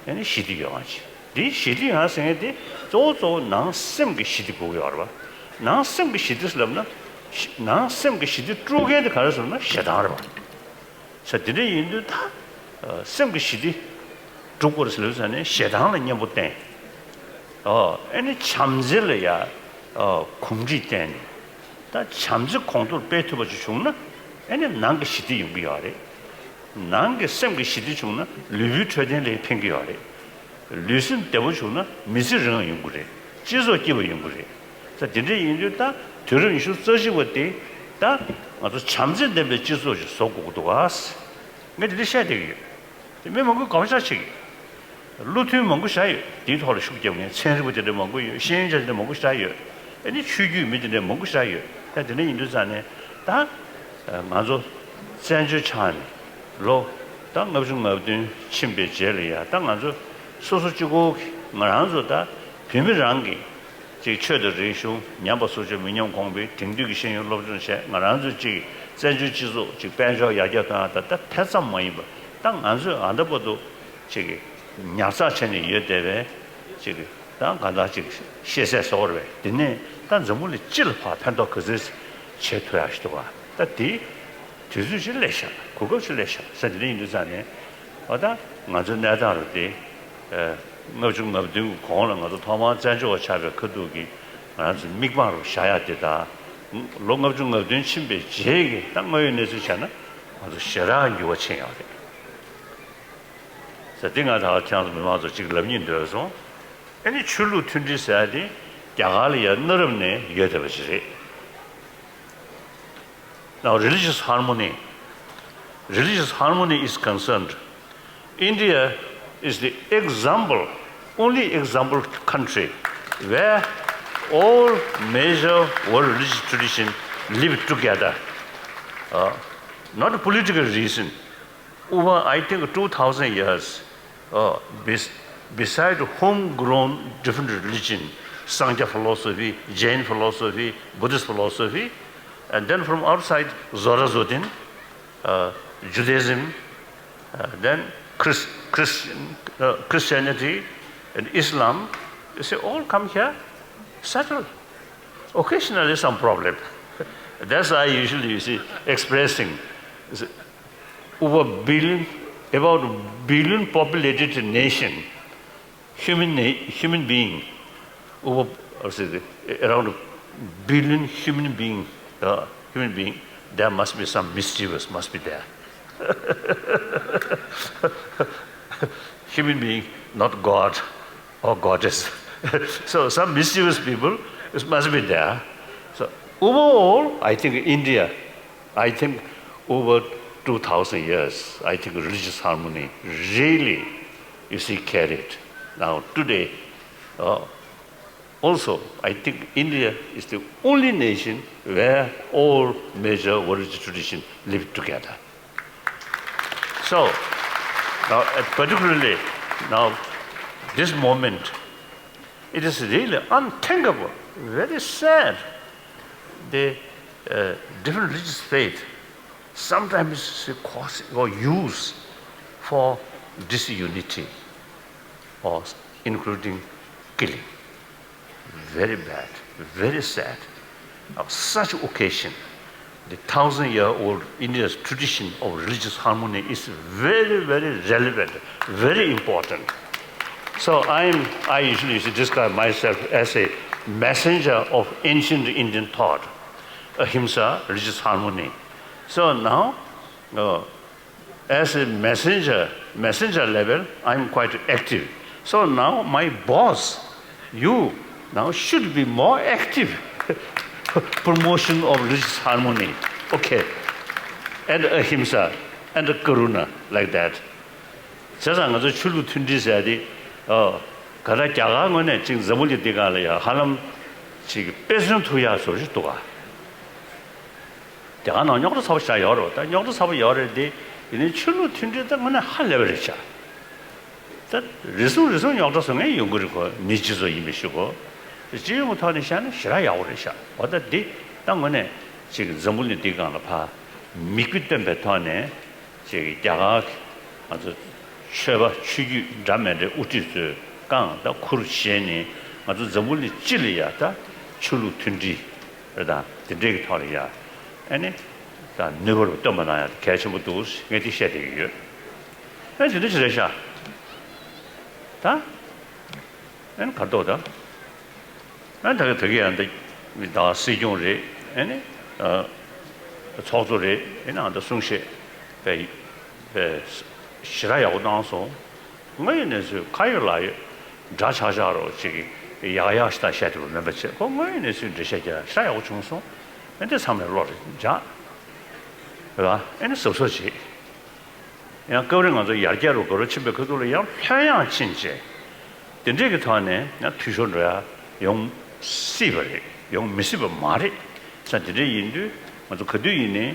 ཨ་ནི་ཞི་བདེ་ཡོང་བ་ཅིག་འདི་ཞི་བདེ་ཡོང་ཟེར་མཁན་དེ་གཙོ་བོ་གཙོ་བོ་ནང་སེམས་ཀྱི་ཞི་བདེ་དགོས་ཀྱི་ཡོད་རེད་པ། ནང་སེམས་ཀྱི་ཞི་བདེ་ཟེར་ལབ་ན། ནང་སེམས་ཀྱི་ཞི་བདེ་དཀྲུག་མཁན་དེ་ག་རེ་ཟེར་ན་ཞེ་སྡང་རེད་པ། ས་དེ་འདྲ་ཡིན་དུས་ད་སེམས་ཀྱི་ཞི་བདེ་སྒྲུབ་དགོས་རེད་ཟེར་ལབ་ཟེར་ནས་ཞེ་སྡང་ལ་གཉེན་པོ་བསྟེན། ཨོ་ཨེ་ནི་བྱམས་བརྩེ་ལ་ཡ་ཨོ་གོམས་འདྲིས་བསྟེན་ནས། ད་བྱམས་བརྩེ་གོང་མཐོར་སྤེལ་ཐུབ་པ་ཅིག་བྱུང་ན་ཨེ་ནི་ནང་གི་ཞི་བདེ་ཡོང་གི་ཡོད་རེད། ནང་གི་སེམས་ཀྱི་ཞི་བདེ་བྱུང་ན་ལུས་པོའི་འཕྲོད་བསྟེན་ལ་ཕན་གྱི་ཡོད་རེད། ལུས་སེམས་བདེ་པོ་བྱུང་ན་མི་ཚེ་རིང་བ་ཡོང་གི་རེད། སྤྱི་ཚོགས་སྐྱིད་པ་ཡོང་གི་རེད། ད་དེ་འདྲ་ཡིན་དུས་ད་དུས་རབས་ཉི་ཤུ་རྩ་གཅིག་པ་དེ་ད་ང་ཚོ་བྱམས་བརྩེ་ལྡན་པའི་སྤྱི་ཚོགས་ཤིག་བཟོ་དགོས་ཀྱི་འདུག་ག། ངས་དེ་འདྲ་བཤད་བསྡད་ཀྱི་ཡོད། དེ་མི་མང་པོས་དགོངས་འཆར་བྱེད་ཀྱི་ཡོད། བློ་མཐུན་མང་པོ་བཞག་ཡོད། དེའི་ཐོག་ལ་ཤུགས་རྒྱབ་མཁན་ཚན་རིག་པ་དེ་འདྲ་མང་པོ་ཡོད། ཤེས་ཡོན་ཅན་དེ་འདྲ་མང་པོ་བཞག་ཡོད། ཨ་ནི་ཆོས་བརྒྱུད་མི་དེ་འདྲ་མང་པོ་བཞག་ཡོད། ད་དེ་འདྲ་ཡིན་དུས་ཙང་ནས་ད་ང་ཚོ་བཙན་བྱོལ་ཆགས་ནས་ལོ་ད་ལྔ་བཅུ་ང་བདུན་ཕྱིན་པའི་རྗེས་ལ་ཡ། ད་ང་ཚོ་སོ་སོ་གཅིག་པོ་གི་ང་རང་ཚོ་ད་བོད་མི་རང་གི་ཅིག་ཆོས་དང་རིག་གཞུང་ཉམས་པ་སོར་ཆུད་མི་ཉམས་གོང་འཕེལ། དེང་དུས་ཀྱི་ཤེས་ཡོན་སློབ་སྦྱོང་བྱས། ང་རང་ཚོ་ཅིག་བཙན་བྱོལ་སྤྱི་ཚོགས་ཅིག་དཔལ་འབྱོར་ཡར་རྒྱས་གཏོང་ཡག་ད་ད་དེ་ཙམ་མ་ཡིན་པ། ད་ང་ཚོས་ཨ་ད་བར་དུ་ཅིག་ཉར་ཚགས་བྱས་ནས་ཡོད་བསྡད་པའི་ཅིག་ད་གང་ལྟར་ཅིག་ཤེས་ཚད་བཟོ་བར་བས། དེ་ནས་ད་འཛམ་བུ་གླིང་སྤྱི་ལ་ཕར་ཕན་ཐོགས་ག་ཚོད་བྱེད་ཐུབ་ཡག་ཞིག་འདུག་ག་ད་དེ་དུས་ཚོད་ཅིག་སླེབས་ཤག་གོ་སྐབས་ཅིག་སླེབས་ཤག་ཟེར། དེ་འདྲ་ཡིན་དུས་ཙང་ནས་ཨ་ད་ང་ཚོའི་གནས་སྟངས་རུ་དེ། ལྔ་བཅུ་ང་བདུན་གྱི་གོང་ལ་ང་ཚོ་ཐོག་མར་བཙན་བྱོལ་བ་ཆགས་པའི་ཁ་ཐུག་གི་ང་རང་ཚོའི་དམིགས་འབེན་རུ་བཞག་ཡག་དེ་དང་། ལོ་ལྔ་བཅུ་ང་བདུན་ཕྱིན་པའི་རྗེས་ཀྱི་ད་དངོས་ཡོད་གནས་ཚུལ་བྱས་ན་ང་ཚོ་ཞེ་དྲག་འགྱུར་བ་ཕྱིན་ཡོད་རེད་ཟེར། དེ་ང་ད་ཁྱེད་རང་ཚོ་མི་མང་ཚོ་གཅིག་ལབ་སྙིང་འདོད་སོང་། ཨ་ནི་ཆོས་ལུགས་མཐུན་སྒྲིལ་ཟེར་ཡག་དེ་རྒྱ་གར་ལ་ཡ་གནའ་རབས་ནས་ཡོད་བསྡད་པ་ཞིག་རེད། Now, religious harmony. Religious harmony is concerned. India is the example, only example country where all major world religious tradition live together. Uh, not a political reason. Over, I think, two thousand years, uh, bes- beside homegrown different religion, Sankhya philosophy, Jain philosophy, Buddhist philosophy, and then from outside, Zoroastrian, uh, Judaism, uh, then Chris- Christian, uh, Christianity, and Islam, you see, all come here, settle. Occasionally, some problem. That's why I usually, you see, expressing. Over billion, about billion populated nation, human na- human being, over, or say, around billion human being, uh, human being, there must be some mischievous, must be there. Human being, not God or goddess. So some mischievous people, it must be there. So overall, I think India, I think over two thousand years, I think religious harmony really, you see, carried. Now today, uh, also, I think India is the only nation where all major religious traditions live together. So, now, uh, particularly now, this moment, it is really unthinkable, very sad. The uh, different religious faith sometimes cause or use for disunity or including killing. Very bad, very sad. Of such occasion, the thousand-year-old India's tradition of religious harmony is very, very relevant, very important. So I am, I usually used to describe myself as a messenger of ancient Indian thought, ahimsa, religious harmony. So now, uh, as a messenger, messenger level, I'm quite active. So now my boss, you now should be more active. Promotion of religious harmony, okay, and ahimsa, and karuna, like that. བྱས་ཙང་ང་ཚོ་ཆོས་ལུགས་མཐུན་སྒྲིལ་ཟེར་ཡ་དེ། ཨོ། ག་ད་རྒྱ་གར་ངོས་ནས་ཅིག་འཛམ་བུ་གླིང་འདི་སྒང་ལ་ཡ་ཧ་ལམ་ཅིག་དཔེ་མཚོན་ཐུབ་ཡ་བཟོ་ཞིག་འདུག་ག་རྒྱ་གར་ནང་རྙོག་དྲ་ཚ་པོ་ཞེ་དྲག་ཡོད་རེད་པ། ད་རྙོག་དྲ་ཚ་པོ་ཡོད་རེད་དེ། ཡིན་ནའི་ཆོས་ལུགས་མཐུན་སྒྲིལ་ད་དངོས་གནས་ཧ་ལས་པ་རེད་ཤག་ད་རེ་ཟུང་རེ་ཟུང་རྙོག་དྲ་བཟོ་མཁན་ཡོང་གི་རེད། ཁོ་མིའི་སྤྱི་ཚོགས་ཡིན་པའི་ཤུགས་གོ་སྤྱི་ཡོངས་ཀྱི་ཐོག་ནས་བཤད་ན་ཞེ་དྲག་ཡག་པོ་རེད་ཤག་འོ་ད་འདི་ད་དངོས་གནས་ཅིག་འཛམ་བུ་གླིང་འདི་སྒང་ལ་ཕར་མིག་དཔེ་སྟོན་པའི་ཐོག་ནས་ཅིག་རྒྱ་གར་གྱི་ང་ཚོ་ཆོས་པ་ཆོས་བརྒྱུད་འདྲ་མི་འདྲའི་དབུ་ཁྲིད་ཚོས་རྐང་ད་ཁུར་བཞེས་ནས་ང་ཚོ་འཛམ་བུ་གླིང་སྤྱི་ལ་ཡ་ད་ཆོས་ལུགས་མཐུན་སྒྲིལ་རེད་དང་དེ་འདྲའི་གི་ཐོག་ལ་ཡ་ཨ་ནི་ད་ནུས་པ་རུ་སྟོན་པ་གནང་ཡ་གལ་ཆེན་པོ་འདུག་ངས་དེ་བཤད་བསྡད་ཀྱི་ཡོད། ཨ་དེ་འདྲ་ཞིག་རེད་ཤག་ད་ཨ་ནི་གར་ཐོག་ད། ཨ་ནི་ད་ག་ད་གི་ཡང་འདི་ད་སྲིད་སྐྱོང་རེད། ཨ་ནི་ཨ་ཚོགས་གཙོ་རེད། ཨ་ནི་ཨ་ད་གསུང་བཤད་པའི་པའི་ཞེ་དྲག་ཡག་པོ་གནང་སོང་། དངོས་ཡོད་གནས་ཚུལ་ཁ་ཡོད་ལག་ཡོད་འདྲ་ཆགས་ཆགས་རོགས་ཅིག་ཡག་ཡག་ཞིག་ད་བཤད་ཐུབ་པ་མིན་པ་བྱས། ཁོ་དངོས་ཡོད་གནས་ཚུལ་འགྲེལ་བཤད་རྒྱག་ཞེ་དྲག་ཡག་པོ་བྱུང་སོང་། ཨ་ནི་དེ་ཚང་མས་བློ་རེ་འཇགས་རེད་པ། ཨ་ནི་གཟབ་གཟབ་བྱེད། ཡང་སྐབས་རེ་ང་ཚོ་ཡར་རྒྱས་རུ་འགྲོ་རུ་ཕྱིན་པའི་ཁ་ཐུག་ལ་ཡང་ལྷོད་ཡངས་ཕྱིན་བྱས། དེ་འདྲས་ཀྱི་ཐོག་ནས་ཡང་འཐུས་ཤོར་འགྲོ་ཡ་ཡོང་སྲིད་པ་རེད། ཡོང་མི་སྲིད་པ་མ་རེད། ས་དེ་འདྲས་ཡིན་དུས་ང་ཚོ་ག་དུས་ཡིན་ནའི་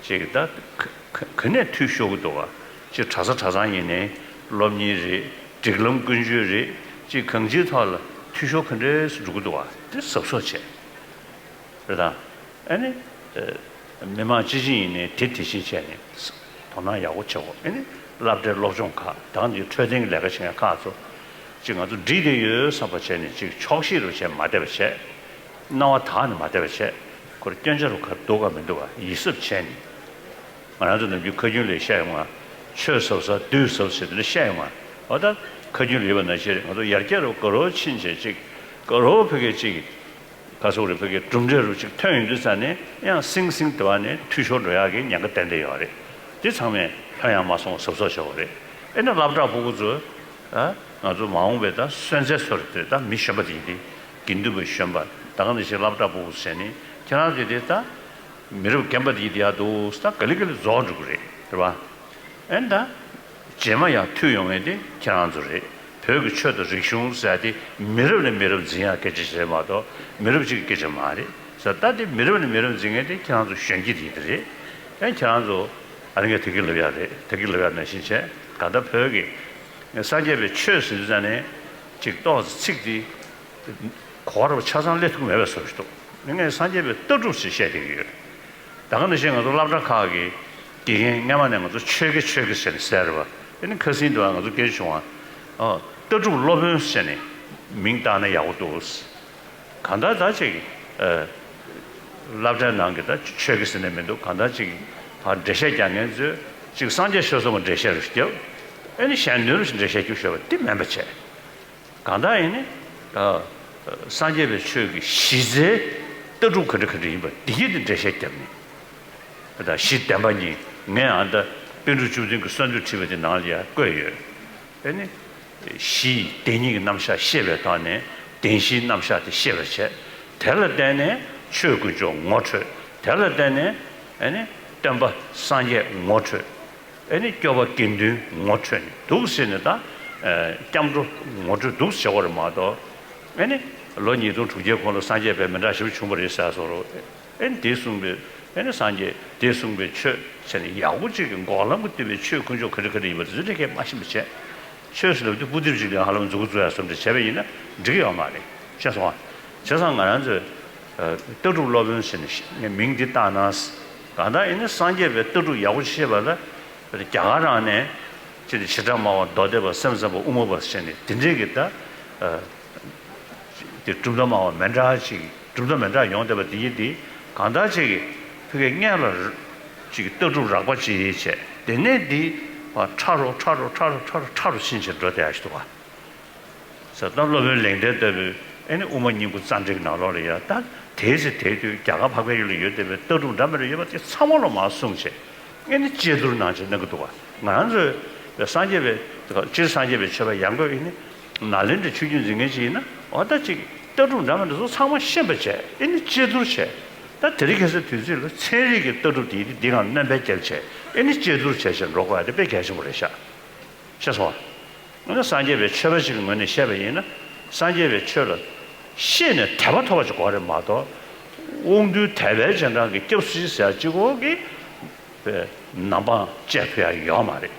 ཅིག་ད་ག་ག་ག་ནས་འཐུས་ཤོར་གི་འདུག་ག་ཅིག་གྲྭ་ས་གྲྭ་ཚང་ཡིན་ནའི་སློབ་གཉེར་རེད། སྒྲིག་ལམ་ཀུན་སྤྱོད་རེད། ཅིག་གང་ཅིའི་ཐོག་ལ་འཐུས་ཤོར་ག་འདྲས་འགྲོ་གི་འདུག་ག་དེ་གཟབ་གཟབ་བྱས། རེད་དང་། ཨ་ནི། ཨ། མི་མང་སྤྱི་བྱིངས་ཡིན་ནའི་དེ་དེ་བཞིན་བྱས་ནས་དོ་སྣང་ཡག་པོ་བྱེད་དགོས། ཨ་ནི་སློབ་གྲྭའི་སློབ་སྦྱོང་ཁག་དང་དེ་འཕྲོད་བསྟེན་གྱི་ལས་ཀ་བྱེད་མཁན་ཁག་ཚོ་ཅིག་ང་ཚོ་འགྲིག་བསྡད་ཡོད་བསམ་པ་བྱས་ནས་ཅིག་ཆོག་ཤེས་རུ་བྱས་མ་བསྡད་པ་བྱས། སྣང་བ་དག་ནས་མ་བསྡད་པ་བྱས། ཁོ་རང་སྐྱོན་ཆ་རུ་ག་འདུག་ག་མི་འདུག་ག་ཡིད་གཟབ་བྱས་ནས། ང་རང་ཚོ་ནམ་རྒྱུན་ཁ་རྒྱུན་ལས་བཤད་ཡོང་ང་། ཆོས་ཟབ་ས་བདུད་ཟབ་ཟེར་དེ་འདྲ་བཤད་ཡོང་ང་། འོ་ད་ཁ་རྒྱུན་ལས་པ་ནང་བཞིན་ང་ཚོ་ཡར་རྒྱས་རུ་ག་རོ་ཕྱིན་བྱས་ཅིག་ག་རོ་ཕ་གི་ཅིག་ག་སོག་རེ་ཕ་གི་གྲུབ་འབྲས་རུ་ཅིག་ཐོན་ཡོང་དུས་ཙ་ནས་ཡང་སིང་སིང་དེ་བ་ནས་འཐུས་ཤོར་འགྲོ་ཡག་གི་ཉེན་ཁ་ཏན་ཏན་ཡོད་རེད། དེ་ཚང་མས་ལྷོད་ཡངས་མ་སོང་གཟབ་གཟབ་བྱེད་དགོས་རེད། ཨེ་ན་སློབ་གྲྭ་ཕྲུ་གུ་ཚོ། ཨ། ང་ཚོ་མ་འོངས་པའི་ད་གསོན་ཚད་སོར་དེ་ད་མི་གཞོན་པ་དེ་ཡིན་དེ། དགེ་འདུན་པ་གཞོན་པ་ད་ག་ནང་བཞིན་སློབ་གྲྭ་ཕྲུ་གུ་ཟེར་ནས་ཁྱེད་རང་ཚོས་དེ་ད་མི་རབས་རྒན་པ་དེ་ཡིན་དེ་ཡག་འདུག་ད་ག་ལེ་ག་ལེ་རྫོགས་འགྲོ་གི་རེད། རེད་པ། ཨེ་ད། རྗེས་མ་ཡང་མཐུད་ཡོང་མཁན་དེ་ཁྱེད་རང་ཚོ་རེད། བོད་ཀྱི་ཆོས་དང་རིག་གཞུང་ཟེར་དེ་མི་རབས་ནས་མི་རབས་འཛིན་ཡག་སྐད་ཆ་ཞིག་རེད་མ་གཏོགས་མི་རབས་གཅིག་གི་སྐད་ཆ་མ་རེད་ཟེར། ད་དེ་མི་རབས་ནས་མི་རབས་འཛིན་མཁན་དེ་ཁྱེད་རང་ཚོ་གཞོན་སྐྱེས་དེ་ཡིན་དེ་རེད། ཨེ་ཁྱེད་རང་ཚོ་ཨ་རི་ངས་དེ་གི་ལབ་ཡག་རེད། དེ་གི་ལབ་ཡག་ནང་བཞིན་བྱས་ག་ད་བོད་ཀྱི་སངས་རྒྱས་པའི་ཆོས་ཟེར་དུས་ཙ་ནས་ཅིག་ཏོག་ཙམ་ཚིག་དེ་གོ་བ་ཆ་ཚང་སླེབས་ཐུབ་མེད་པའི་བཟོ་ཞིག་འདུག་ངས་སངས་རྒྱས་པའི་ལྟ་གྲུབ་ཅིག་བཤད་བསྡད་ཀྱི་ཡོད། ད་ག་ནང་བཞིན་ང་ཚོ་སློབ་གྲྭ་ཁག་གི་དགེ་རྒན་སྔ་མ་ནས་ང་ཚོ་ཆོས་དགེ་ཆོས་དགེ་ཟེར་ནས་ཟེར་བ། ཨེ་ནི་ཁ་སང་དུ་ང་ཚོ་སྐད་ཆ་བྱུང་བ། ཨོ། ལྟ་གྲུབ་སློབ་དཔོན་ཟེར་ནས་མིང་བཏགས་ན་ཡག་པོ་འདུག་གང་ལྟར་ད་ཅིག་ཨ། སློབ་གྲྭའི་ནང་གི་ད་ཆོས་དགེ་ཟེར་ནས་མི་འདུག་གང་ལྟར་ཅིག་ཕར་འགྲེལ་བཤད་རྒྱག་མཁན་ཚོས་ཅིག་སངས་རྒྱས་ཆོས་གསུམ་གྱི་འགྲེལ་བཤད་རུ་ཞིག་བརྒྱབ། ཨེ་ནི་གཞན་དོན་རུ་ཞིག་འགྲེལ་བཤད་རྒྱབ་ཤོར་བ་འདི་མིན་པ་བྱས། གང་ལྟར་ཡིན་ནི། ཨ། སངས་རྒྱས་པའི་ཆོས་ཀྱི་གཞི་རྩའི་ལྟ་གྲུབ་ག་འདྲ་ག་འདྲ་ཡིན་པ་འདི་གི་འདི་འགྲེལ་བཤད་བརྒྱབ་ནི། ད་གཞི་བདེན་པ་གཉིས་ངས་ཨ་ད་པཎ་གྲུབ་བཅུ་བདུན་གྱི་གསོལ་འདེབས་བྲིས་པ་དེ་ནང་ལ་ཡང་བཀོད་ཡོད། ཨེ་ནི། གཞི་བདེན་གཉིས་ཀྱི་རྣམ་གཞག་ཤེས་པའི་ཐོག་ནས་བདེན་བཞིའི་རྣམ་གཞག་དེ་ཤེས་པར་བྱས། དེ་ལ་བརྟེན་ནས་ཆོས་དཀོན་མཆོག་ངོ་འཕྲོད། དེ་ལ་བརྟེན་ནས་ཨེ་ནི་སྟོན་པ་སངས་རྒྱས་ངོ་འཕྲོད། ཨེ་ནི་སྐྱོབ་པ་དགེ་འདུན་ངོ་འཕྲོད་ནས་འདུག་ཟེར་ནས་ད། ཨེ། སྐྱབས་འགྲོ་ངོ་འཕྲོད་འདུག་ཟེར་བ་རེད་མ་གཏོགས། ཨེ་ནི་ལོ་ཉིས་སྟོང་དྲུག་བརྒྱའི་གོང་ལ་སངས་རྒྱས་པའི་མི་འདྲ་ཞིག་བྱུང་བ་རེད་ཟེར་སོང་རོགས། ཨེ་ནི་དེས་གསུངས་པའི་ཨེ་ནི་སངས་རྒྱས་དེས་གསུངས་པའི་ཆོས་ཟེར་ནས་ཡག་པོ་གཅིག་གི་འགོག་ལམ་གྱི་བསྟན་པའི་ཆོས་དཀོན་མཆོག་ག་རེ་ག་རེ་ཡིན་པ་དེ་ཚོ་ལས་ཀ་མ་ཤེས་པ་བྱས། ཆོས་ཟེར་ལབ་དུས་པུ་ཏི་ཅིག་ལ་ཧ་ལམ་མཛུ་གུ་བཙུགས་ཡ་བཟོ་འདྲ་བྱས་པ་ཡིན་ན་འགྲིག་གི་ཡོད་མ་རེད། ཤེས་སོང་ང་། བྱས་ཙང་ང་རང་ཚོས། ཨ། ལྟ་གྲུབ་སློབ་དཔོན་ཟེར་ནས་ངས་མིང་འདི་བཏགས་ན། གང་ལྟར་ཡིན་ན་སངས་རྒྱས་པའི་ལྟ་གྲུབ་ཡག་པོ་ཤེས་པ་ལ། རྒྱ་གར་རང་ནས་ཅི་སྟེ་བྱེ་བྲག་སྨྲ་བ་མདོ་སྡེ་པ་སེམས་ཙམ་པ་དབུ་མ་པ་ཟེར་ནས་དེ་འདྲས་ཀྱི་ད། ཨ། དེ་གྲུབ་མཐའ་སྨྲ་བ་མི་འདྲ་ཅིག་གྲུབ་མཐའ་མི་འདྲ་ཡོང་བསྡད་པ་དེ་ཡིན་ཏེ། གང་ལྟར་ཅིག་གི་ཕ་གིའི་སྔན་ལ་ཅིག་ལྟ་གྲུབ་རགས་པ་ཅིག་བྱས། དེ་ནས་འདི་ཕར་ཕྲ་རུ་ཕྲ་རུ་ཕྲ་རུ་ཕྲ་རུ་ཕྲ་རུ་ཕྱིན་བྱས་འགྲོ་བསྡད་ཡ་ཞིག་འདུག་ག་ཟེར། ད་སློབ་དཔོན་ལེགས་ལྡན་ལྟ་བུའི་ཨེ་ནི་དབུ་མ་སྙིང་པོ་རྩ་འགྲེལ་གྱི་ནང་ལོགས་ལ་ཡ་ད་དེའི་ཚེ་དེའི་དུས་རྒྱ་གར་འཕགས་པའི་ཡུལ་ལ་ཡོད་བསྡད་པའི་ལྟ་གྲུབ་འདྲ་མི་འདྲ་ཡོད་པ་དེ་ཚང་མ་ལ་མར་གསུངས་བྱས། ཨེ་ནི་དཔྱད་བསྡུར་གནང་བྱས་གནང་གི་འདུག་ག་ང་རང་ཚོའི་སངས་རྒྱས་པའི་སྤྱིར་སངས་རྒྱས་པའི་ཆོས་པ་ཡང་སྒོས་ཨེ་ནི་ནཱ་ལེནྡྲའི་ཆོས་བརྒྱུད་འཛིན་མཁན་ཅིག་ཡིན་ན། འོ་ད་ཅིག་ལྟ་གྲུབ་འདྲ་མི་འདྲ་ཚོ་ཚང་མ་ཤེས་པ་བྱས། ཨེ་ནི་དཔྱད་བསྡུར་བྱས། ད་དེ་རིང་ཁ་སང་དུས་ཚོད་ལ་ཚན་རིག་གི་ལྟ་གྲུབ་དེ་འདི་སྒང་སྣོན་པ་བརྒྱབ་བྱས། ཨེ་ནི་དཔྱད་བསྡུར་བྱས་བྱས་འགྲོ་དགོས་ཡ་དེ་དཔེ་གལ་ཆེན་པོ་རེད་ཤག་ཤེས་སོང་ང་། སངས་རྒྱས་པའི་ཆོས་པ་ཞིག་གི་ངོས་ནས་བཤད་པ་ཡིན་ན། སངས་རྒྱས་པའི་ཆོས་ལ་ཤེས་ནས་དད་པ་ཐོབ་པ་ཞིག་དགོས་རེད་མ་གཏོགས། དབང་རྟུལ་དད་པའི་རྗེས་འབྲང་གི་སྐྱབས་སུ་མཆི་ཟེར་ཡ་གཅིག་པོ་གིས་པའི་ནམ་འཕང་བཅད་ཐུབ་ཡ་ཡོད་མ་རེད།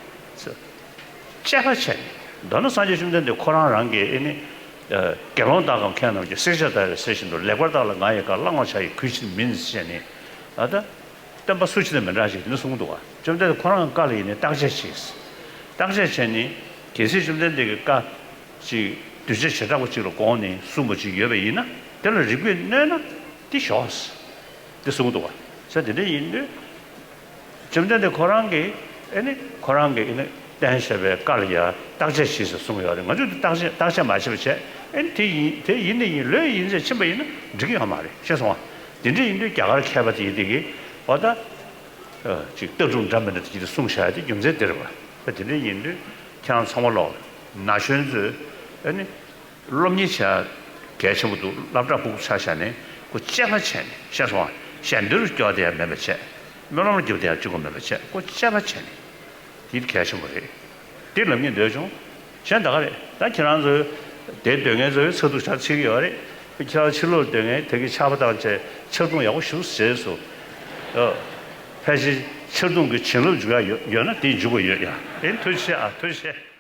དཔྱད་པ་བྱས་ནས། མདོར་ན་སངས་རྒྱས་བཅོམ་ལྡན་འདས་ཁོ་རང་རང་གིས་ཨེ་ནི། ཨ། དགེ་སློང་དག་གམ་མཁས་རྣམས་ཀྱིས། བསྲེགས་བཅད་བརྡར་བའི་གསེར་བཞིན་དུ། ལེགས་པར་བརྟགས་ལ་ང་ཡི་བཀའ། བླང་བར་བྱ་ཡི་གུས་ཕྱིར་མིན། ཟེར་ནས། ཨ། ད། སྟོན་པ་སུ་ཅིག་དང་མི་འདྲ་ཞིག་དེ་འདྲ་གསུངས་འདུག་ག་བཅོམ་ལྡན་འདས་ཁོ་རང་གི་བཀའ་ལ་ཡིན་ནའི་བརྟག་དཔྱད་བྱས། བརྟག་དཔྱད་བྱས་ནས་གལ་སྲིད་བཅོམ་ལྡན་འདས་ཀྱི་བཀའ་ཅིག་གདུལ་བྱ་བྱེ་བྲག་པ་ཅིག་ལ་དགོངས་ནས་གསུངས་པ་ཅིག་ཡོད་པ་ཡིན་ན། དེ་ལ་རིགས་པས་གནོད་ན་དེ་ཞོག་དེ་གསུངས་འདུག་ག་ས་དེ་འདྲ་ཡིན་དུས། བཅོམ་ལྡན་འདས་ཁོ་རང་གིས་ཨེ་ནི་ཁོ་རང་གིས་ཨེ་ནི་བསྟན་བཞག་པའི་བཀའ་ལ་ཡང་བརྟག་དཔྱད་བྱས་ཟེར་གསུངས་ཡོད་རེད། ང་ཚོས་དེ་བརྟག་དཔྱད་བརྟག་དཔྱད་མ་བྱས་པ་བྱས། ཨེ་ནི་དེ་ཡིན་དེ་ཡིན་ནི་ཡིན། ལོས་ཡིན་ཟེར་ཕྱིན་པ་ཡིན་ན་འགྲིག་གི་ཡོད་མ་རེད། ཤེས་སོང་ང་། དེ་འདྲ་ཡིན་དུས་རྒྱ་གར་མཁས་པ་དེ་ཡིན་དེ་གིས་འོ་ད། ཨ། ཅིག་ལྟ་གྲུབ་འདྲ་མི་འདྲ་དེ་ཅིག་གསུངས་བཞག་ཡ་དེ་རྒྱུ་མཚན་དེ་རེད་པ། ད་དེ་འདྲ་ཡིན་དུས་ཁྱེད་རང་ཚང་མ་ལོག་ན་གཞོན་ཚོས་ཨ་ནི་སློབ་གཉེར་བྱ་གལ་ཆེན་པོ་འདུག་སློབ་གྲྭ་ཕྲུ་གུ་ཆ་བཞག་ནས་ཁོ་དཔྱད་པ་བྱས་ནས། ཤེས་སོང་ང་། གཞན་དོན་རུ་སྐྱོར་བསྡད་ཡ་མེད་པ་བྱས། སྨོན་ལམ་རྒྱབ་བསྡད་ཡ་གཅིག་པོ་མེད་པ་བྱས། ཁོ་དཔྱད་པ་བྱས་ནས། དེ་གལ་ཆེན་པོ་རེད། དེ་ལབ་སྙིང་འདོད་བྱུང་། གཞན་ད་ག་རེད། ད་ཁྱེད་རང་ཚོས་དེ་སྡོད་མཁན་ཚོས་ཚ་གདུང་ཆགས་ཚིག་ཡོད་རེད། ཁྱེད་རང་ཕྱི་ལོགས་སྡོད་མཁན་དེ་གི་ཆར་པ་བཏང་བྱས་ཆར་གདུང་ཡག་པོ་ཞིག་བཟོས་སོང་། ཨ། ཕལ་ཆེར་ཆར་གདུང་གི་བྱིན་རླབས་འཇུག་ཡག་ཡོད་ཡོད་ན་དེ་འཇུག་གི་ཡོད་ཡ། ཨེ་ཐུགས་རྗེ་ཆེ་ཨ། ཐུགས་རྗེ་ཆེ།